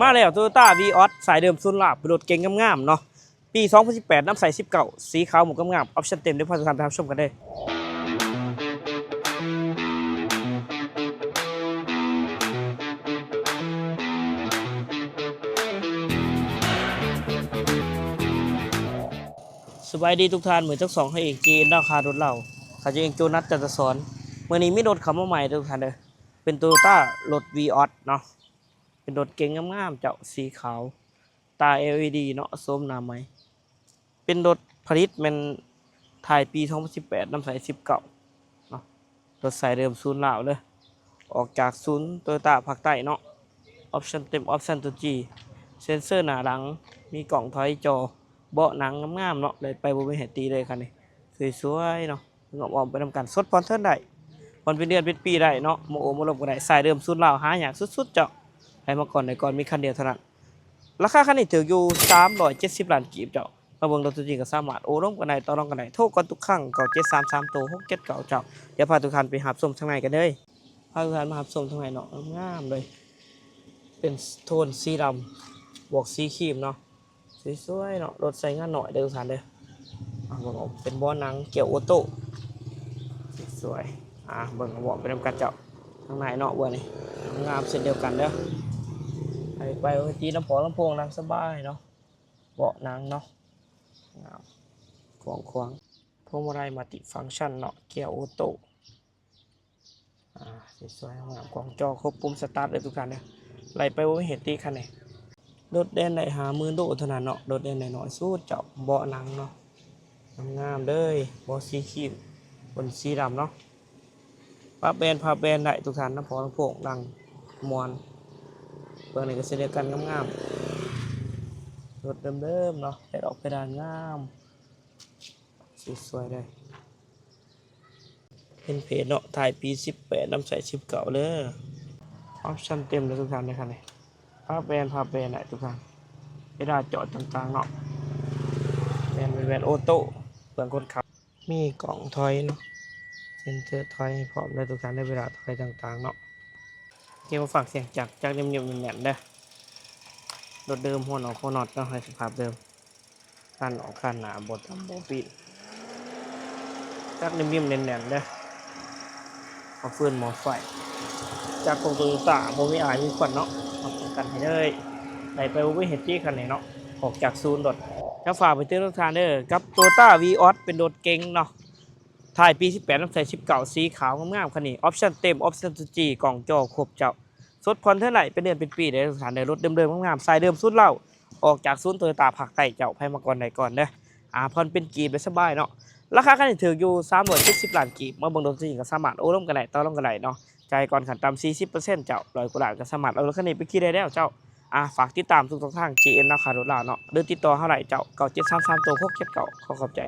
ມາແລ້ວ ໂຕໂຍຕ້າ ວີອອສ ສາຍເດີມສູນລາວ ເປັນລົດເກັງງາມໆເນາະ ປີສອງພັນສິບແປດ ນຳໃຊ້ສິບເກົ້າ ສີຂາວໝົວກກັນງາມ. ອອບຊັນເຕັມ ດຽວພາທຸກທ່ານໄປຮັບຊົມກັນເດີ. ສະບາຍດີທຸກທ່ານ, ມື້ນີ້ທັງສອງເຮົາເອງ ເຈເອັນ ລາວຄ້າລົດລາວ, ຂ້າເຈົ້າເອງ ໂຈນັດ ຈັນທະສອນ. ມື້ນີ້ມີລົດເຂົ້າມາໃໝ່ເດີທຸກທ່ານເດີ, ເປັນໂຕໂຍຕ້າລົດ ວີອອສ ເນາະ, ເປັນລົດເກັງງາມໆເຈົ້າ, ສີຂາວ ຕາ ແອລ ອີ ດີ ເນາະ, ໂສມໜ້າໃໝ່. ເປັນລົດຜະລິດແມ່ນທ້າຍປີສອງພັນສິບແປດ ນຳໃຊ້ສິບເກົ້າເນາະ, ລົດສາຍເດີມສູນລາວເດີ, ອອກຈາກສູນໂຕໂຍຕ້າພາກໃຕ້ເນາະ. ອອບຊັນເຕັມ ອອບຊັນໂຕຈີ ເຊັນເຊີໜ້າຫຼັງ, ມີກ້ອງຖອຍຈໍ, ເບາະໜັງງາມໆເນາະ, ໄດ້ໄປບໍ່ມີໃຫ້ຕິເລີຍຄັນນີ້, ສວຍໆເນາະ. ເບິ່ງອ້ອມໆໄປນຳກັນ, ສົດຜ່ອນເທີນໄດ້, ຜ່ອນເປັນເດືອນເປັນປີໄດ້ເນາະ, ມາໂອ້ມາລົມກັນໄດ້. ສາຍເດີມສູນລາວ ຫາຍາກສຸດໆເຈົ້າ, ໃຜມາກ່ອນໄດ້ກ່ອນ, ມີຄັນດຽວເທົ່ານັ້ນ. ລາຄາຄັນນີ້ຖືກຢູ່ສາມຮ້ອຍເຈັດສິບລ້ານກີບເຈົ້າ. ມາເບິ່ງລົດຕົວຈິງກໍສາມາດໂອ້ລົມກັນໄດ້, ຕໍ່ລອງກັນໄດ້. ໂທກອນທຸກຄັ້ງ ເກົ້າເຈັດສາມສາມ ໂຕຫົກເຈັດເກົ້າເຈົ້າ. ດຽວພາທຸກທ່ານໄປຮັບຊົມທາງໃນກັນເລີຍ. ພາທຸກທ່ານມາຮັບຊົມທາງໃນເນາະ, ງາມເລີຍ, ເປັນໂທນສີດຳບວກສີຄຣີມເນາະ. ສວຍໆເນາະ, ລົດໃຊ້ງານໜ້ອຍເດີທຸກທ່ານເດີ. ອ່າ ເບິ່ງອອກເປັນເບາະໜັງ ເກຍໂອໂຕ້ ສວຍໆ. ອ່າ ເບິ່ງເບາະໄປນຳກັນເຈົ້າ, ທາງໃນເນາະ, ເບາະນີ້ງາມເຊັ່ນດຽວກັນເດີ. ໃຫ້ໄປເວທີ ລຳໂພງ ລຳໂພງນັ່ງສະບາຍເນາະ, ເບາະໜັງເນາະ, ງາມ ກວ້າງຂວາງ. ພວງມາໄລມັນຕິຟັງຊັນເນາະ, ເກຍໂອໂຕ້. ອ່າ ສວຍໆງາມ, ກ້ອງຈໍຄົບ, ປຸ່ມສະຕາດເດີທຸກທ່ານເດີ. ໄລ່ໄປບໍ່ມີເຫດຕິຄັນນີ້. ລົດແລ່ນໄດ້ຫ້າໝື່ນໂລເທົ່ານັ້ນເນາະ, ລົດແລ່ນໄດ້ໜ້ອຍສຸດເຈົ້າ. ເບາະໜັງເນາະ, ງາມໆເລີຍ, ເບາະສີຄຣີມ, ບົນສີດຳເນາະ. ປັບແບນ ພັບແບນໄດ້ທຸກທ່ານ, ລຳໂພງ ລຳໂພງດັງມ່ວນ. ເບື້ອງນີ້ກໍເຊັ່ນດຽວກັນ, ງາມໆ. ລົດເດີມໆເນາະ, ແປດອອກເພດານງາມ. ສວຍໆເລີຍ, ເຫັນເພດເນາະ, ທ້າຍປີສິບແປດ ນຳໃຊ້ສິບເກົ້າເດີ. ອອບຊັນເຕັມເດີທຸກທ່ານເດີຄັນນີ້. ພັບແບນ ພັບແບນໄດ້ທຸກທ່ານ, ເວລາຈອດຕ່າງໆເນາະ, ແບນ ແບນໂອໂຕ້, ເບື້ອງຄົນຂັບ, ມີກ້ອງຖອຍເນາະ, ເຊັນເຊີຖອຍໃຫ້ພ້ອມເດີທຸກທ່ານເດີ, ເວລາຖອຍຕ່າງໆເນາະ. ເກັບມາຟັງສຽງຈັກ, ຈັກເໜັມໆແໜ້ນໆເດີ. ລົດເດີມ, ຫົວນອກຫົວນັອດເນາະ, ໃຫ້ສະພາບເດີມ. ຄັນອອກຄັນໜ້າ, ບໍ່ຕຳບໍ່ປີ້ນ, ຈັກເໜັມໆແໜ້ນໆເດີ. ໝໍ້ຟືນໝໍ້ໄຟ, ຈັກຂອງໂຕໂຍຕ້າ, ບໍ່ມີອາຍມີຄວັນເນາະ, ຮັບປະກັນໃຫ້ເລີຍ. ໄດ້ໄປບໍ່ມີເຫດຕິຄັນນີ້ເນາະ, ອອກຈາກສູນໂລດ. ແລ້ວຝາກໄປເຕືອນທຸກທ່ານເດີ, ກັບໂຕໂຍຕ້າ ວີອອສ ເປັນລົດເກັງເນາະ, ທ້າຍປີສິບແປດ ນຳໃຊ້ສິບເກົ້າ, ສີຂາວງາມໆຄັນນີ້. ອອບຊັນເຕັມ, ອອບຊັນໂຕຈີ, ກ້ອງຈໍຄົບເຈົ້າ. ສົດຜ່ອນເທີນໄດ້ເປັນເດືອນເປັນປີເດີທຸກທ່ານເດີ, ລົດເດີມໆງາມໆ, ສາຍເດີມສູນລາວ, ອອກຈາກສູນໂຕໂຍຕ້າພາກໃຕ້ເຈົ້າ. ໃຜມາກ່ອນໄດ້ກ່ອນເດີ. ອ່າ ຜ່ອນເປັນກີບໄດ້ສະບາຍເນາະ. ລາຄາຄັນນີ້ຖືກຢູ່ສາມຮ້ອຍເຈັດສິບລ້ານກີບ. ມາເບິ່ງລົດຕົວຈິງກໍສາມາດໂອ້ລົມກັນໄດ້, ຕໍ່ລອງກັນໄດ້ເນາະ. ຈ່າຍກ່ອນຂັ້ນຕ່ຳສີ່ສິບເປີເຊັນເຈົ້າ, ຮ້ອຍກວ່າລ້ານກໍສາມາດເອົາລົດຄັນນີ້ໄປຂີ່ໄດ້ແລ້ວເຈົ້າ. ອ່າ ຝາກຕິດຕາມທຸກຊ່ອງທາງ ເຈເອັນ ລາວຄ້າລົດລາວເນາະ, ຫຼືຕິດຕໍ່ເຮົາໄດ້ເຈົ້າ ເກົ້າເຈັດສາມສາມ ໂຕຫົກເຈັດເກົ້າ. ຂໍຂອບໃຈ.